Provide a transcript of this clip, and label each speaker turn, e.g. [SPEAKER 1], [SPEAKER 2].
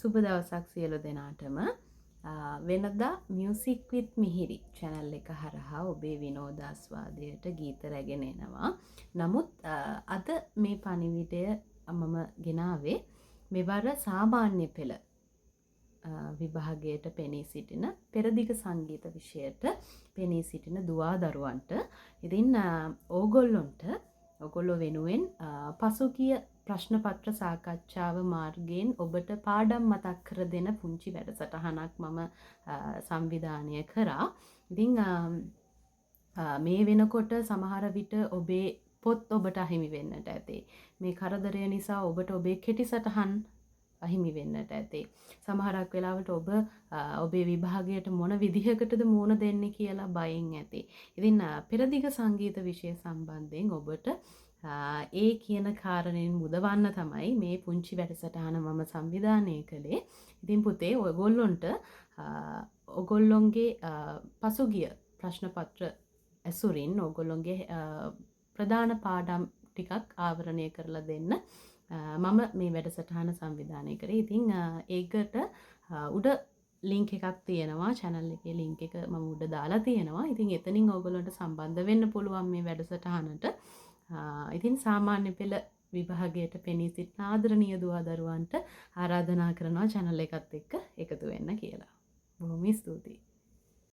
[SPEAKER 1] සුබ දවසක් සියලු දෙනාටම. වෙනදා මියුසික් විත් මිහිරි චැනල් එක හරහා ඔබේ විනෝදාස්වාදයට ගීත රැගෙන එනවා. නමුත් අද මේ පණිවිඩය මම ගෙනාවේ මෙවර සාමාන්‍ය පෙළ විභාගයට පෙනී සිටින, පෙරදිග සංගීත විෂයට පෙනී සිටින දුවා දරුවන්ට. ඉතින් ඕගොල්ලොන්ට, ඔගොල්ලෝ වෙනුවෙන් පසුගිය ප්‍රශ්න පත්‍ර සාකච්ඡාව මාර්ගයෙන් ඔබට පාඩම් මතක් කර දෙන පුංචි වැඩසටහනක් මම සංවිධානය කරා. ඉතින් මේ වෙනකොට සමහර විට ඔබේ පොත් ඔබට අහිමි වෙන්නට ඇති. මේ කරදරය නිසා ඔබට ඔබේ කෙටි සටහන් අහිමි වෙන්නට ඇති. සමහරක් වෙලාවට ඔබ ඔබේ විභාගයට මොන විදිහකටද මුහුණ දෙන්නේ කියලා බයෙන් ඇති. ඉතින් පෙරදිග සංගීත විෂය සම්බන්ධයෙන් ඔබට ඒ කියන කාරණයෙන් මුදවන්න තමයි මේ පුංචි වැඩසටහන මම සංවිධානය කළේ. ඉතින් පුතේ, ඔයගොල්ලොන්ට ඔගොල්ලොන්ගේ පසුගිය ප්‍රශ්න පත්‍ර ඇසුරින් ඔගොල්ලොන්ගේ ප්‍රධාන පාඩම් ටිකක් ආවරණය කරලා දෙන්න මම මේ වැඩසටහන සංවිධානය කරේ. ඉතින් ඒකට උඩ ලින්ක් එකක් තියෙනවා. චැනල් එකේ ලින්ක් එක මම උඩ දාලා තියෙනවා. ඉතින් එතනින් ඔයගොල්ලන්ට සම්බන්ධ වෙන්න පුළුවන් මේ වැඩසටහනට. ඉතින් සාමාන්‍ය පෙළ විභාගයට පෙනී සිටින ආදරණීය දුවා දරුවන්ට ආරාධනා කරනවා චැනල් එකත් එක්ක එකතු වෙන්න කියලා. බොහොම ස්තුතියි.